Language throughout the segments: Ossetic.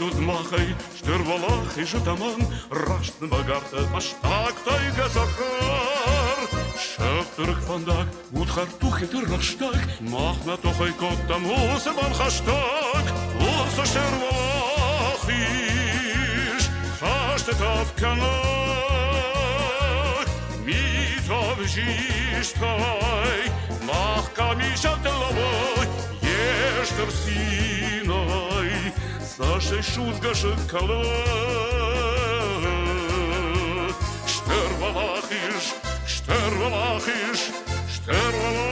уыд махӕй стыр уӕлахизы тӕмӕн, раст нывӕгӕрты фӕстаг тайгӕ цӕхӕр. Сӕфтырг фӕндаг, удхар тухиты рӕстӕг, мах нӕ тохӕй кодтам уыцы бон хӕстӕг, уыцы стыр уӕлахиз, хӕсты тӕф кӕнӕг, митӕ взистай, мах къамисӕгты лӕууой, йе стыр цинӕй, цӕстӕй судзгӕ сыг кӕлы. Стыр уӕлахиз, стыр уӕлахиз, стыр уӕлахиз!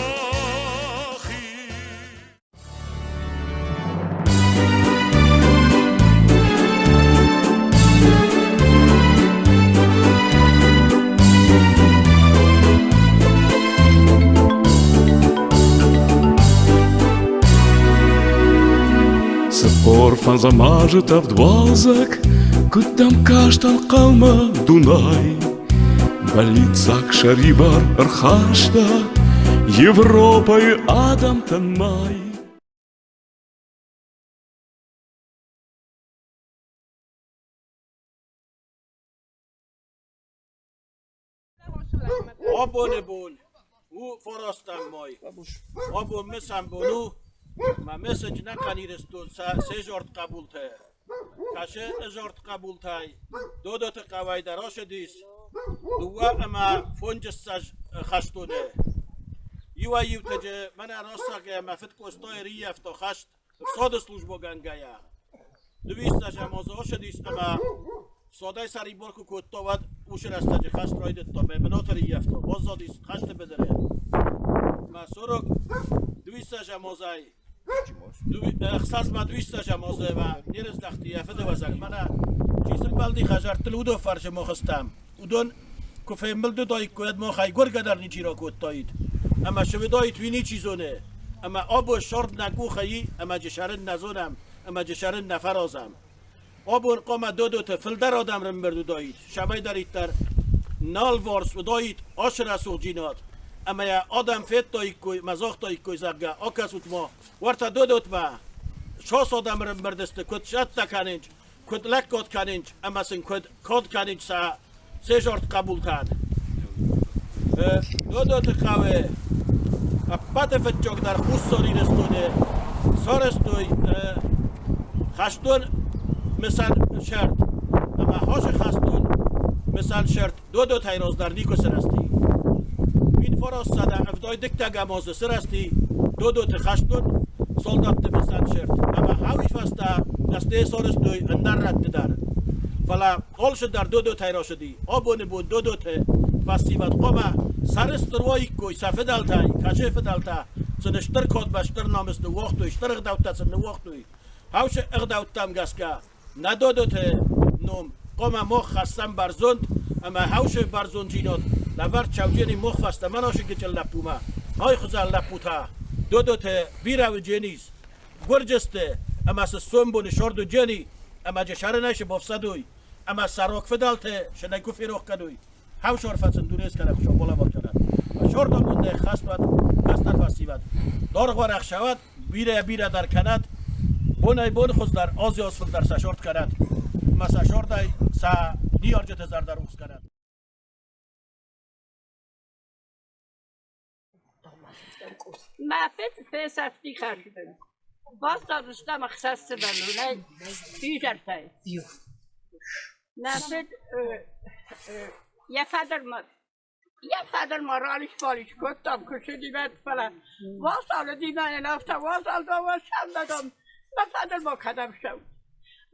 45 азы тӕвд уалдзӕг, куыд дӕм каст ӕнхъӕлмӕ Дунай. Бӕллиццаг сӕрибар ӕрхаста Европӕйы адӕмтӕн май. Абоны бон у фарастӕм май. Абон мысӕн бон у, мӕ месседж нӕхъӕн Ирыстон сӕ сезорд хъӕбултӕ. Кӕсы ызорд хъӕбултӕй Додоты хъӕуӕй дӕр ацыдис дыууӕ ӕмӕ фонджыссӕдз хӕстоны. Иуӕй-иутӕджы мӕнӕ рӕстӕг мӕ фыд Къостайы рыййӕфта хӕст ӕфсады службӕгӕнгӕйӕ. Дыууиссӕдзӕм азы ацыдис ӕмӕ садӕй сӕрибар куы кодта, уӕд уыцы рӕстӕджы хӕст райдыдта, мӕ бынаты рыййӕфта, баззадис хӕсты быдыры. Мӕ сорок дыууиссӕдзӕм азӕй Ӕхсӕзмӕ дыууиссӕдзӕм азы ӕмӕ не рыздӕхти йӕ фыдывӕзӕг. Мӕнӕ чи сымбӕлди хӕдзӕрттыл, уыдон фӕрсы мохыстӕм. Уыдон куы фембылдыдаиккой, уӕд махӕй гуыргӕ дӕр ничи ракодтаид. Ӕмӕ цы уыдаид, уый ничи зоны. Ӕмӕ абон сорд нӕ къухы и, ӕмӕ джы сӕрын нӕ зонӕм, ӕмӕ джы сӕрын нӕ фӕразӕм. Абон хъуамӕ Додоты фылдӕр адӕм рымбырд уыдаид, цӕмӕйдӕриддӕр налварс уыдаид ацы рӕсугъддзинад, ӕмӕ йӕ адӕм федтаиккой мӕ загътаиккой, зӕгъгӕ, акӕсут-ма, уӕртӕ Додотмӕ цас адӕм ӕрӕмбырд сты, куыд цӕттӕ кӕнынц, куыд лӕггад кӕнынц ӕмӕ сын куыд кад кӕнынц сӕ сезорд хъӕбултӕн. Додоты хъӕуы ӕппӕты фыццагдӕр Хуссар Ирыстоны сарӕзтой хӕстон мысӕн сӕрд. Ӕмӕ хосы хӕстон мысӕн сӕрд Додотӕй раздӕр никуы сырӕзти. 1970 дыккӕгӕм азы сырӕзти Додоты хӕстон солдатты мысӕн сӕрд. Ӕмӕ хауи фӕстӕ ӕсте сарӕзтой ӕндӕр рӕтты дӕр. Фӕлӕ Алцы дӕр Додотӕй рацыди. Абоны бон Додоты фӕсивӕд хъуамӕ сӕрыстыр уаиккой сӕ фыдӕлтӕй, кӕцы фыдӕлтӕ сын стыр кадмӕ стыр намыс ныууагътой, стыр ӕгъдӕуттӕ сын ныууагътой. Хаусы ӕгъдӕуттӕм гӕсгӕ нӕ Додоты ном хъуамӕ мах хӕссӕм бӕрзонд ӕмӕ хаусы бӕрзонддзинад лӕвӕрд Чауджени мах фӕстӕмӕ насы гыццыл лӕппумӕ. Ай хуызӕн лӕппутӕ Додоты бирӕ уыдженис, Гуырджысты ӕмӕ цы сомбоны сорду джени ӕмӕ джы сӕрынӕй сы бофсадуй ӕмӕ сӕ рог фыдӕлты сынӕй ку ферох кӕнуй, хӕвсор фӕцын дунескӕнӕг Хуцау кӕнӕд. Сордамондӕй хӕстуат, кӕстӕр фӕсивӕд, доргъуӕрӕх сӕуӕд, бирӕ-бирӕ дӕр кӕнӕд, бонӕй-бон хуыздӕр, озиоз фылдӕр сӕ сорд кӕнӕд, ӕмӕ сӕ сордӕй сӕ ныййарджыты зӕрдӕ рухс кӕнӕд. Мӕ фыд фесӕфти хӕсты. Баззадыстӕм ӕхсӕз сывӕллонӕй сидзӕртӕй. Мӕ фыд йӕ фӕдыл йӕ фӕдыл ма ралис-балис кодтам, куы цыди, фӕлӕ уазал уыди мӕнӕн афтӕ уазал дӕ сӕмбӕлон, мӕ фӕдыл ма кӕдӕм цӕут.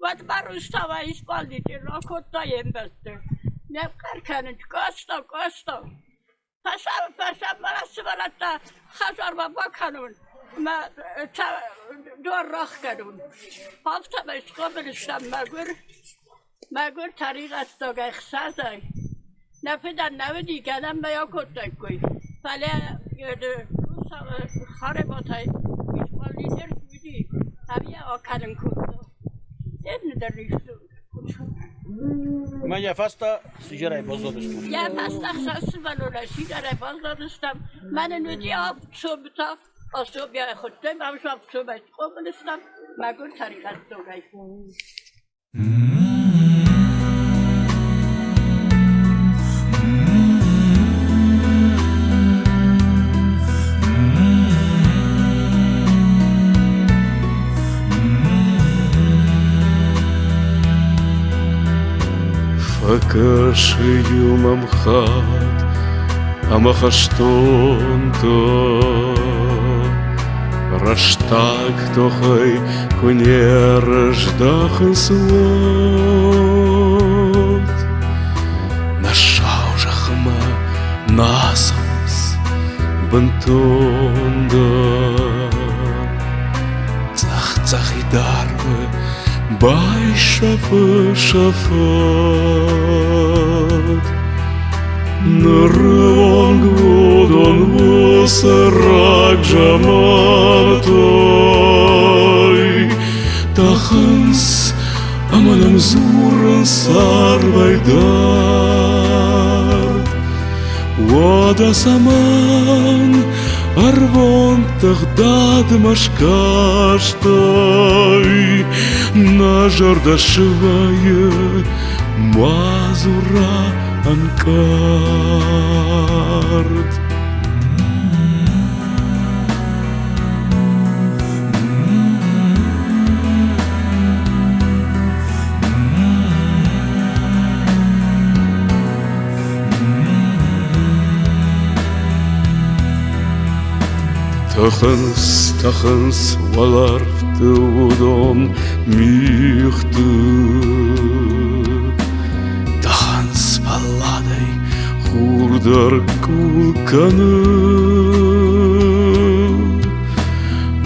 Уӕд ма Рустава исполнитель ракодта йе мбӕлтты. Не хъӕр кӕнынц, Къоста, Къоста! Фӕсӕм сывӕллӕттӕ хӕдзармӕ бакӕнон ӕмӕ дуар рахгӕнон. Афтӕмӕй схъомыл стӕм мӕгуыр, мӕгуыр тӕригъӕддаг ӕхсӕзӕй. Нӕ фыдӕн нӕ уыди, гӕнӕн мӕ акодтаиккой, фӕлӕ Харебатӕй исполнитель уыди, ӕви акӕнын кодта. Ӕндӕр исты. Мӕ йӕ фӕстӕ сидзӕрӕй баззадыстут? Йӕ фӕстӕ сывӕллонӕй сидзӕрӕй баззадыстӕм. Мӕнӕн уыди авд сомытӕ, пособие хуыдтой, мӕм авд сомӕй схъомыл стӕм, мӕгуыр тӕригъӕддонӕй. Фӕкӕсы-иу мӕм хатт ӕмӕ хӕстонтӕ Рӕстаг тохӕй куы не рыздӕхынц, уӕд Нӕ сау зӕхмӕ нӕ ацӕуынц бынтондӕр. Цъӕх-цъӕхид арвы байсӕфы сӕ фӕд. Ныры онг уыдон уыцы рагзамантай тӕхынц ӕмӕ нӕм дзурынц арвӕй дард. Уӕдӕ цӕмӕн ӕрвон тыгъдадмӕ скастай, нӕ зӕрдӕ свӕййы мадзура ӕнкъард. Тӕхынц, тӕхынц уӕлӕрвты уыдон мигъты. Тӕхынц фӕлладӕй хур дӕр къул кӕны.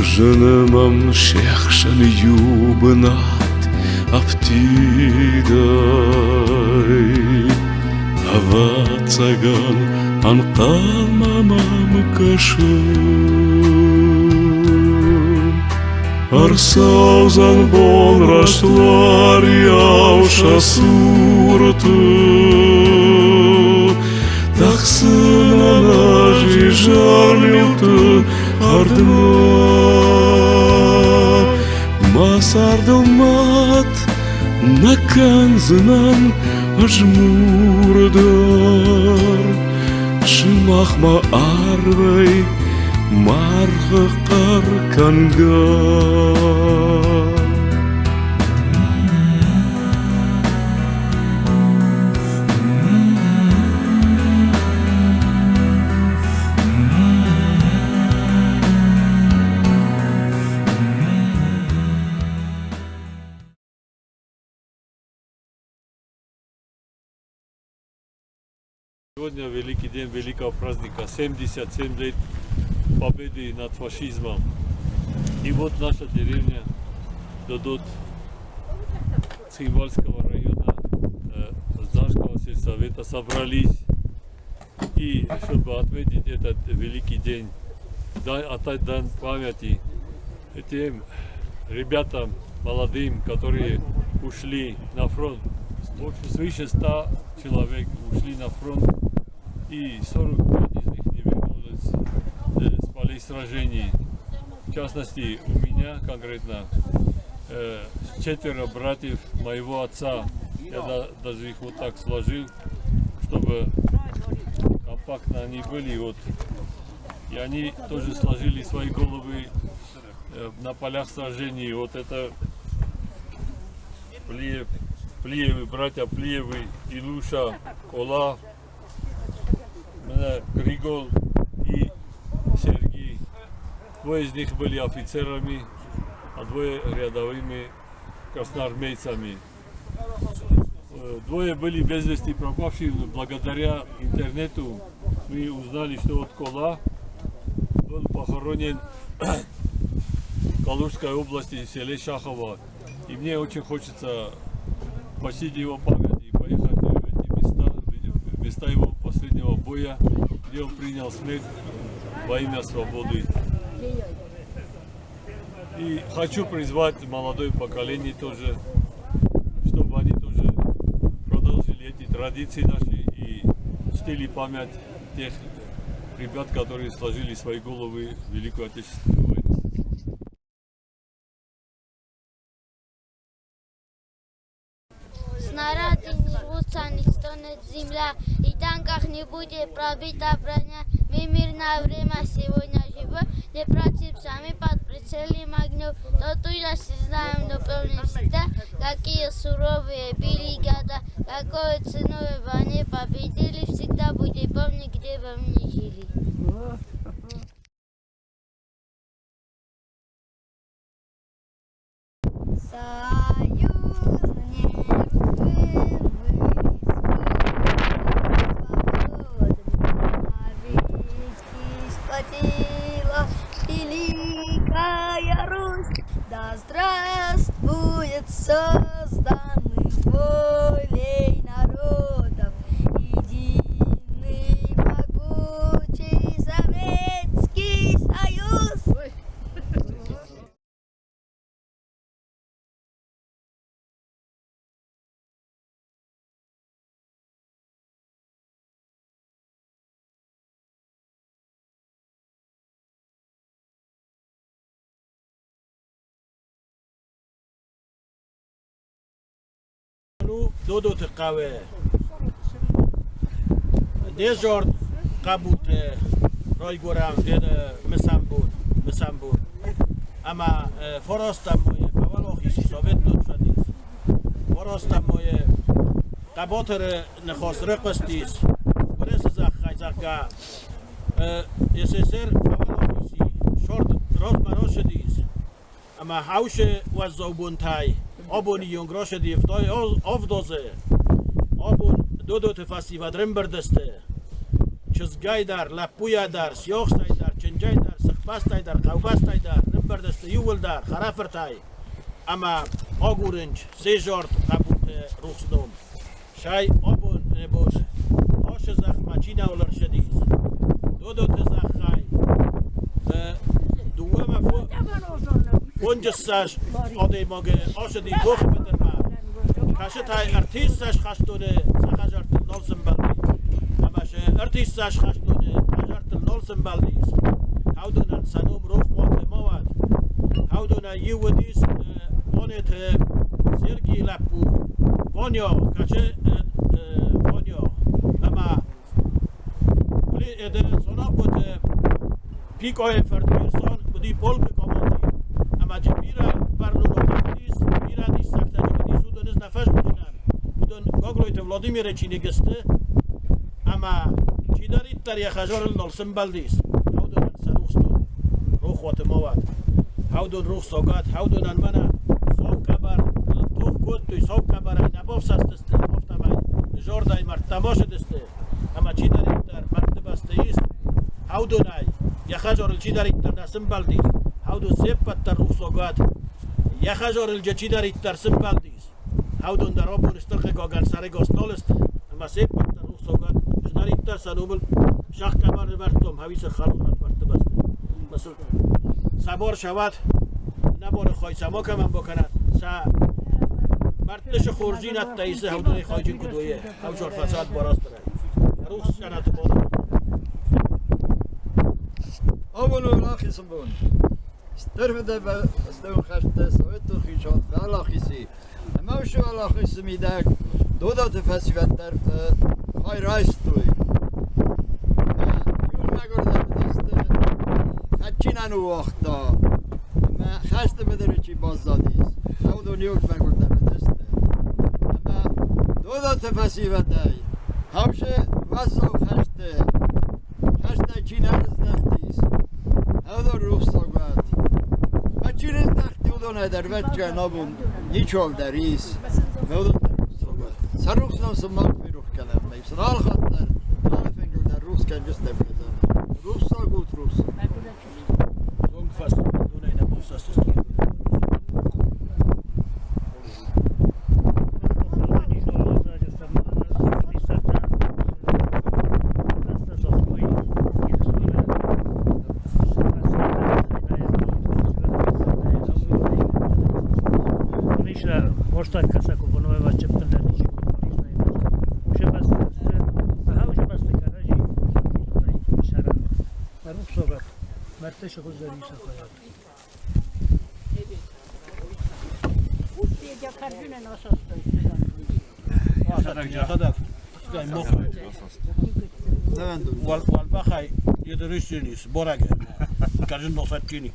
Зыны мӕм се хсӕн иу бынат афтидӕй. Ӕвӕццӕгӕн, ӕнхъӕлмӕ мӕм кӕсы. Ӕрцӕудзӕн бон раст уариау сӕ цурты. Тӕхдзынӕн ӕз изӕрмилты хӕрдмӕ. Мӕ цардыл мӕт нӕ кӕндзынӕн ӕз мур дӕр. Сымахмӕ арвӕй маргъы хъӕр кӕнгӕ. Сегодня великий день великого праздника, 77 лет победы над фашизмом. И вот наша деревня Додот Цхинвальского района э, Зашского сельсовета собрались и чтобы отметить этот великий день, отдать дань памяти тем ребятам молодым, которые ушли на фронт. Больше свыше 100 человек ушли на фронт, и 45 из них не вернулись э, с полей сражений. В частности, у меня конкретно э, четверо братьев моего отца. Я даже их вот так сложил, чтобы компактно они были. Вот. И они тоже сложили свои головы э, на полях сражений. Вот это Плиев, Плиевы, братья Плиевы, Илюша, Кола, Григол и Сергей. Двое из них были офицерами, а двое рядовыми красноармейцами. Э, двое были без вести пропавшие, но благодаря интернету мы узнали, что вот Кола был похоронен в Калужской области, в селе Шахово. И мне очень хочется почтить его память и поехать в эти места, в места его последнего боя, где он принял смерть во имя свободы. И хочу призвать молодое поколение тоже, чтобы они тоже продолжили эти традиции наши и чтили память тех ребят, которые сложили свои головы в Великую Отечественную войну. Снаряды не рвутся, не стонет земля, и танках не будет пробита броня. Мы мирное время сегодня живем, Не братья сами под прицелом огнем, тот ужас и знаем, но помним всегда, какие суровые были года, какой ценой они победили, всегда будем помнить, где бы мы ни жили. Союз нервы мы сплотила Великая Русь. Да здравствует созданный волей народов единый могучий Советский Союз. Додоты хъӕуы не зард хъӕбулты райгуырӕн мысӕн бон, мысӕн бон. Ӕмӕ фарастӕм майы фӕуӕлахиз Советон Цӕдис. Фарастӕм майы хъӕбатыры ныхас райхъуыстис Уырысы зӕххӕй, зӕгъгӕ, СССР фӕуӕлахизи сӕрд размӕ рацыдис. Ӕмӕ хаусы уӕззау бонтӕй абоны онг рацыди 77 азы. Абон Додоты фӕсивӕд рымбырд сты. Чызгӕй дӕр, лӕппуйӕ дӕр, сиахсӕй дӕр, чынджӕй дӕр, сыхбӕстӕй дӕр, хъӕубӕстӕй дӕр рымбырд сты иууылдӕр хӕрӕфыртӕй ӕмӕ агурынч се зард хъӕбулты рухс ном. Сӕй абон бон ашы зӕхмӕ чи нал ӕрцыдис, Додоты зӕххӕй дыууӕмӕ фонджыссӕдз адӕймаджы ацыди тохы быдырмӕ. Кӕсытӕй ӕртиссӕдз хӕстоны сӕ хӕдзӕрттыл нал сӕмбӕлди. Ӕмӕ сӕ ӕртиссӕдз хӕстоны хӕдзӕрттыл нал сӕмбӕлдис. Уыдонӕн сӕ ном рохуаты ма уӕд. Уыдонӕй иу уыдис Уанеты Сергийы лӕппу Ваня, кӕсы Ваня. Ӕмӕ Сонахъоты Пикъойы фырт Герсан уыди полкы командир. Ӕмӕ джы бирӕ бӕрнон уыдис, бирӕ диссӕгтӕ джы уыдис, уыдон ӕз нӕ фӕзындзынӕн. Уыдон Гаглойты Владимиры чиныг сты, ӕмӕ чидӕриддӕр йӕ хӕдзарыл нал сымбӕлдис, уыдонӕн сӕ рухс рохуаты ма уӕд. Уыдон рухсагад, уыдонӕн мӕнӕ сау къӕбӕр тох кодтой, сау къӕбӕрӕй нӕ бафсӕстысты, афтӕмӕй зӕрдӕйы мӕрдтӕм ацыдысты, ӕмӕ чидӕриддӕр мӕрдты бӕсты ис, уыдонӕй йӕ хӕдзарыл чидӕриддӕр нӕ сымбӕлдис, уыдон се ппӕт дӕр рухсагад. Йӕ хӕдзарыл чидӕриддӕр сымбӕлдис, уыдон дӕр абон стыр хъыгагӕн сӕрӕгас нал сты, ӕмӕ се ппӕт дӕр рухсагад. Чидӕриддӕр сӕ номыл сахъ къӕбӕр нывӕрдтон, хӕвисы халон мӕрдты бӕсты. Сӕ бар сӕвӕд, нӕбары хай сӕ макӕмӕн бакӕнӕд, сӕ мӕрдты хорздзинӕдтӕ исы уыдонӕй хайджын куыд уой, ӕвзӕр фӕцад барастырӕй. Рухс кӕнӕд бон. Абон у рахисы бон. Стыр Фыдыбӕстӕйон хӕсты Советон хицауад фӕуӕлахиз и. Ӕмӕ уыцы уӕлахизы мидӕг Додоты фӕсивӕд дӕр хай райстой. Иу мӕгуырдӕр уыдысты, хӕд чи нӕ ныууагъта, ӕмӕ хӕсты быдыры чи баззадис, уыдон иу мӕгуырдӕр уыдысты. Ӕмӕ Додоты фӕсивӕдӕй хаусы уӕззау хӕсты хӕстӕй чи нӕ рыздӕхтис, уыдон рухсаг уӕд. Мӕ чи рыздӕхти, уыдонӕй дӕр ӕвӕццӕгӕн абон ничиуал дӕр ис. Уыдон дӕр рухсаг уӕд. Сӕ рухс ном сын мах ферох кӕнӕм, ӕмӕ сын алы хатт дӕр, алы фынгыл дӕр рухс кӕнджыстӕм кӕндзӕн. Рухсаг ут, рухс. Зонг фӕстӕмӕ донӕй нӕ бафсӕстысты. Йӕхӕдӕг Уӕлбӕхӕй йӕ рысджын ис, бӕрӕг. Кӕрдзын носатчини.